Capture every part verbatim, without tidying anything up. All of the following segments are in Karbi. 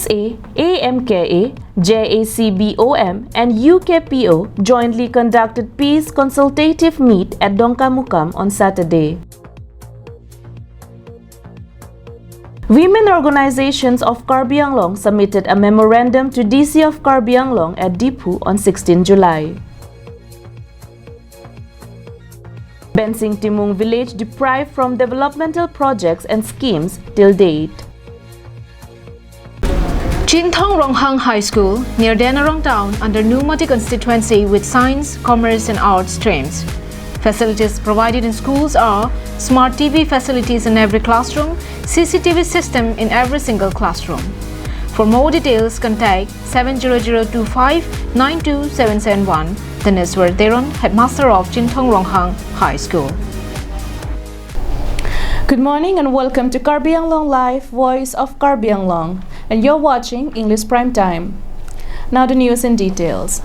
A, A M K A, J A C B O M and U K P O jointly conducted peace consultative meet at Dongkamukam on Saturday. Women organizations of Karbi Anglong submitted a memorandum to D C of Karbi Anglong at Diphu on sixteen July. Bensing Timung village deprived from developmental projects and schemes till date. Chinthong Ronghang High School, near Denarong town, under Nomati constituency, with science, commerce and arts streams. Facilities provided in schools are smart T V facilities in every classroom, C C T V system in every single classroom. For more details, contact seven zero zero two five nine two seven seven one. Dinesh Teron, headmaster of Chinthong Ronghang High School. Good morning and welcome to Karbi Anglong Live, Voice of Karbi Anglong. And you're watching English Prime Time. Now the news in details.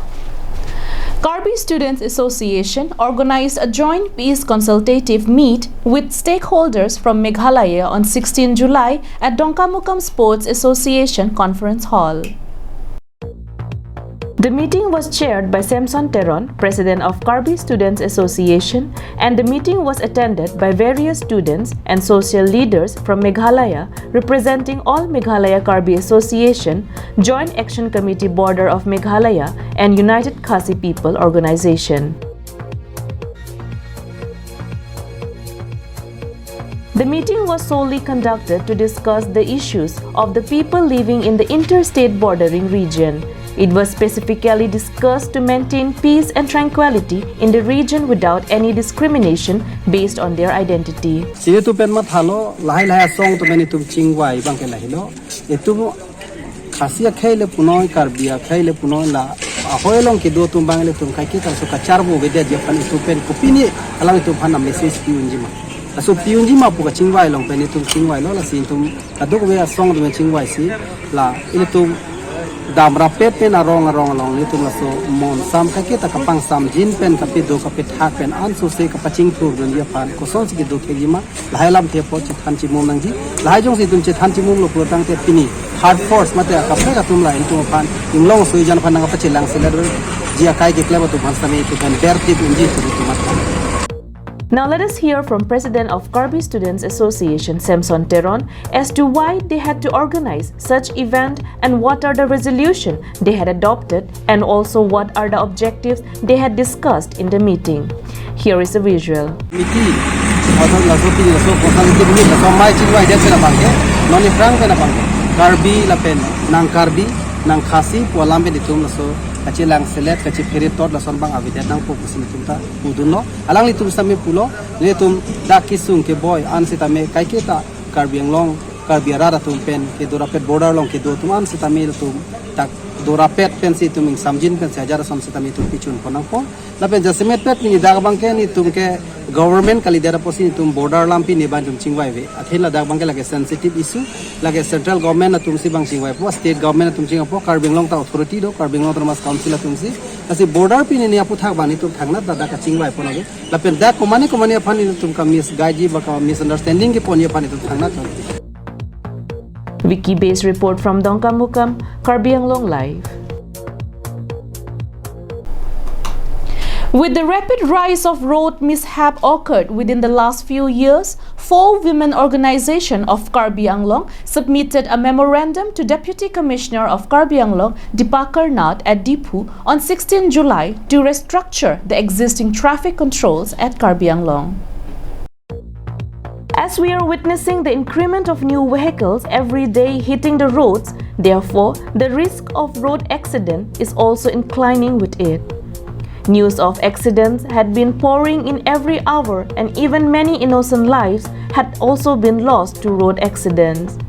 Karbi Students Association organized a joint peace consultative meet with stakeholders from Meghalaya on sixteen July at Dongkamukam Sports Association Conference Hall. The meeting was chaired by Samson Teron, President of Karbi Students Association, and the meeting was attended by various students and social leaders from Meghalaya, representing All Meghalaya Karbi Association, Joint Action Committee Border of Meghalaya, and United Khasi People Organization. The meeting was solely conducted to discuss the issues of the people living in the interstate bordering region. It was specifically discussed to maintain peace and tranquility in the region without any discrimination based on their identity. Si itum pen mathalo, lahai lahai asong atum pen itum chingvai abang ke lahelo. Itum Khasi akhei le punoi, Karbi akhei le punoi, la ahoi along kedo atum abang le itum kaiketa laso kacharbo avedet aphan itum pen kopine alam itum aphan a message pi unji ma. Laso pi unji ma pu kachingvai along pen itum chingvailo, lasi itum kadokave asong atum chingvaisi, la ilitum damrapet pen arong arong along ilitum laso monsam kaiketa kapangsamjin pen kapedo kapethak pen ansose kapachingthurdunji aphan kosonsi kedo thekji ma. Lahai alamthe apot chethan chimum nangji. Lahai jongsi itum chethan chimumlo pulo tangte pini hard force mate akaprek atum la itum aphan inglong sui jan aphan nangpachelang selet ji akai keklem atum aphan sami itum aphan bertip unji itum aphan. Now let us hear from President of Karbi Students Association, Samson Teron, as to why they had to organize such event and what are the resolution they had adopted and also what are the objectives they had discussed in the meeting. Here is the visual. Miti, laso, laso pini, laso kosonsi meet, laso amei chingvaidet pen abang ke, non aphrang pen abang ke, Karbi lapen nang Karbi, nang Khasi pu alam pen itum laso kachelang selet, kachephere tot lason abang avedet nangpo pusi itum ta pudunlo. Alanglitum sami pulo, nelitum dak kesung keboi an sitame kaiketa Karbi Anglong, Karbi arat atum pen kedo rapet border along kedo atum an sitame itum dak dorapet pensi itum ingsamjin pensi ajar ason sitame itum pichunpon nangpo. Lapen jasemet pet pini dak abang ke nelitum ke government kalidet apotsi itum border alam pini abang itum chingvaive. Athe ladak abang ke lake sensitive issue, lake central government atumsi abang chingvaipo, state government atum chingvaipo, Karbi Anglong ta authority do, Karbi Anglong Autonomous Council atumsi. Lasi border pini ne aphuthak abang nelitum thangnat dak kachingvaipon ave. Lapen dak komane komane aphan nelitum ka misguide ji ba ka misunderstanding keponji aphan nelitum thangnat. Vicky Bey's report from Dongkamukam, Karbi Anglong Live. With the rapid rise of road mishap occurred within the last few years, four women organization of Karbi Anglong submitted a memorandum to Deputy Commissioner of Karbi Anglong, Dipakar Nath, at Diphu on sixteen July to restructure the existing traffic controls at Karbi Anglong. As we are witnessing the increment of new vehicles every day hitting the roads, therefore, the risk of road accident is also inclining with it. News of accidents had been pouring in every hour, and even many innocent lives had also been lost to road accidents.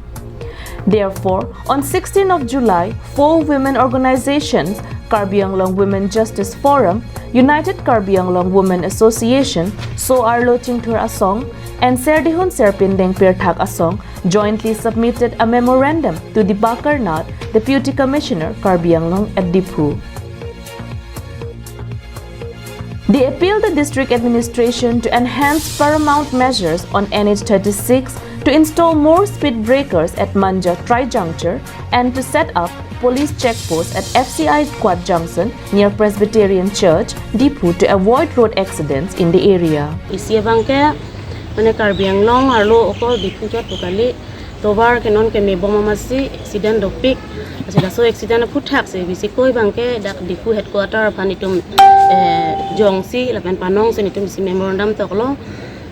Therefore, on sixteenth of July, four women organizations, Karbi Anglong Women Justice Forum, United Karbi Anglong Women Association, So Arlo Chingthur Asong, and Serdihun Serpindeng Pirthak Asong, jointly submitted a memorandum to Dipakar Nath, Deputy Commissioner, Karbi Anglong at Diphu. They appeal the district administration to enhance paramount measures on N H thirty-six to install more speed breakers at Manja Tri-Juncture, and to set up police check post at F C I Quad Junction near Presbyterian Church, Diphu, to avoid road accidents in the area. Isi abangke, mane Karbi Anglong arlo okol Diphu chot pu kali, tovar ke non ke mebom amatsi accident dopik. Lasi laso accident aphuthaksi bisi koi abangke dak Diphu headquarter aphan itum, eh, jongsi lapen panongsi nitum isi memorandum toklo.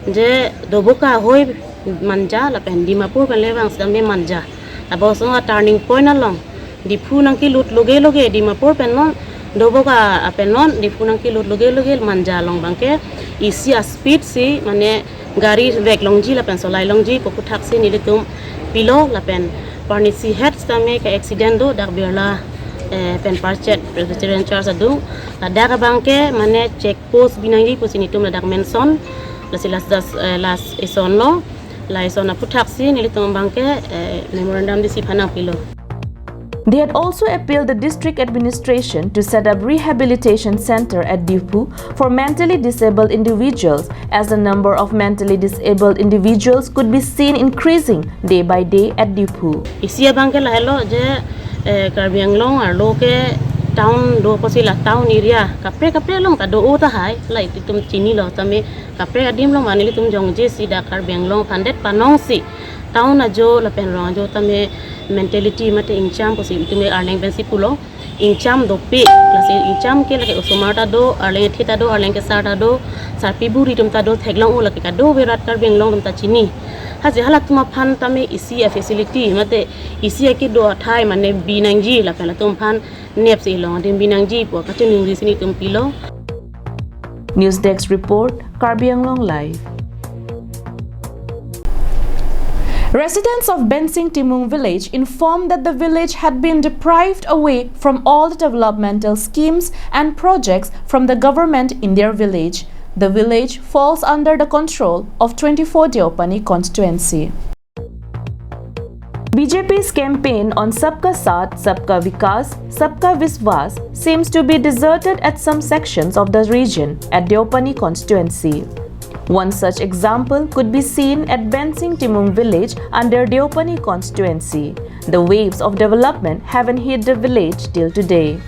Je Doboka ahoi Manja lapen Dimapur pen le vang sitame Manja. Labangso a-turning point along Diphu nangkelut loge loge Dimapur pen non, Doboka pen non Diphu nangkelut loge loge Manja along abangke isi a-speed si mane gari vek longji lapen solai longji pu aphuthaksi nelitum pilo lapen parnisi het sitame ke accident do dak Birla, eh, pen Parchet Presbyterian Church adung. Ladak abangke mane check post binangji pusi nitum ladak mention. Lasi last das, eh, last eson lo. La eson aphuthaksi nelitum abangke, eh, memorandum D C aphan nangpilo. They had also appealed the district administration to set up rehabilitation center at Diphu for mentally disabled individuals, as the number of mentally disabled individuals could be seen increasing day by day at Diphu. Isi abangke lahelo je, eh, Karbi Anglong arlo ke town do pusi la town area kaprek kaprek along ta do-o tahai, la itum chinilo tame kaprek adim along mane nelitum jongjesi dak Karbi Anglong aphan det panongsi town ajo lapen rong ajo tame mentality mate ingcham pusi itum arleng pensi pulo. Ingcham dopik, lasi ingcham ke lake osomar ta do, arleng athe ta do, arleng kesar ta do, sarpi buri atum ta do, theklong-o lake kado-ve rat Karbi Anglong atum ta chini. Haji halatum aphan tame isi a-facility mate isi akedo athai mane binangji lapen latum aphan nepsi long adim binangji pu kachiningri si nitum pilo. News Desk Report, Karbi Anglong Live. Residents of Bensing Timung village informed that the village had been deprived away from all the developmental schemes and projects from the government in their village. The village falls under the control of twenty-four Deopani constituency. B J P's campaign on Sabka Saath, Sabka Vikas, Sabka Vishwas seems to be deserted at some sections of the region at Deopani constituency. One such example could be seen at Bensing Timung village under Deopani constituency. The waves of development haven't hit the village till today.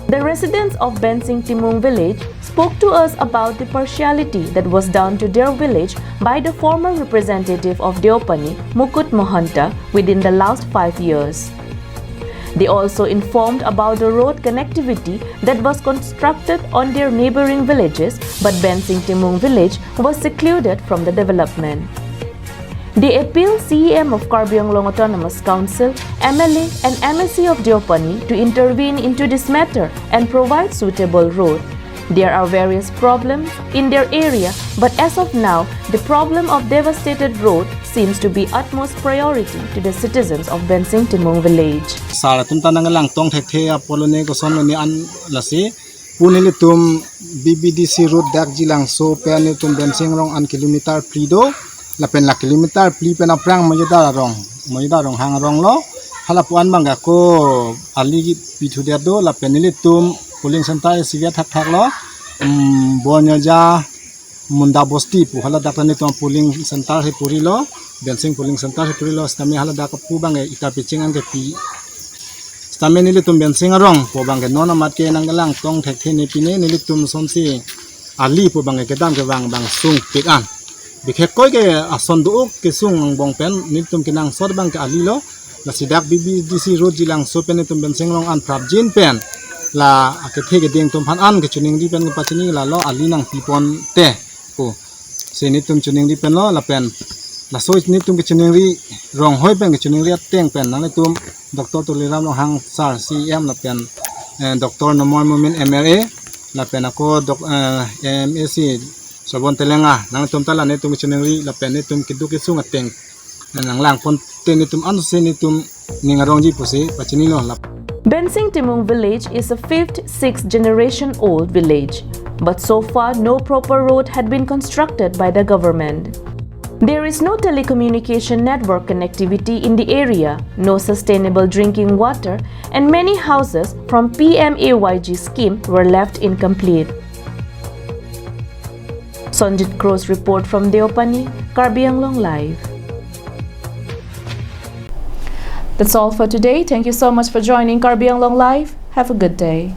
The residents of Bensing Timung village spoke to us about the partiality that was done to their village by the former representative of Deopani, Mukut Mahanta, within the last five years. They also informed about the road connectivity that was constructed on their neighboring villages, but Bensing Timung village was secluded from the development. They appeal C E M of Karbi Anglong Autonomous Council, M L A and M A C of Deopani to intervene into this matter and provide suitable road. There are various problems in their area, but as of now, the problem of devastated road seems to be utmost priority to the citizens of Bensing Timung village. Sar atum ta nanglang tong thekthe apot lone koson lone an lasi pu nelitum B B D C road dak Jilangso pen nelitum Bensing arong an kilometer phli do, lapen la kilometer phli pen aphrang Majidar arong, Majidar arong hang arong lo, hala pu an abang ako ali pithu det do, lapen nelitum polling center isi get thakthak lo, um, Bonyaja Munda Bosti pu hala dak nelitum polling center si puri lo, Bensing polling center si puri lo, sitame hala dak pu abang ke itar piching an kepi. Sitame nelitum Bensing arong pu abang ke non amat ke nanglang tong thekthe ne pine nelitum sonsi ali pu abang ke kedam kevang abang sungpik an. Bikhe koi ke ason do-ok kesung angbong pen nelitum kenangsot abang ke ali lo. Lasi dak B B D C road Jilangso pen nelitum Bensing arong an prapjin pen la akethe keding atum aphan an kechiningri pen kepachini la lo ali nangpiponte pu. Si nelitum chiningri pen lo lapen laso nelitum kechiningri ronghoi pen kechiningri ateng pen nanglitum Doctor Tuliram Ronghang sar C E M lapen, eh, Doctor Numal Momin M L A lapen ako doc-, eh, M A C Sobon Telenga, nanglitum ta la nelitum kechiningri lapen nelitum keduk kesung ateng nanglangponte nelitum ansi nelitum ning arongji pusi pachini lo lap. Bensing Timung village is a fifth, sixth generation old village, but so far no proper road had been constructed by the government. There is no telecommunication network connectivity in the area, no sustainable drinking water, and many houses from P M A Y G scheme were left incomplete. Sonjit Kro's report from Deopani, Karbi Anglong Live. That's all for today. Thank you so much for joining Karbi Anglong Live. Have a good day.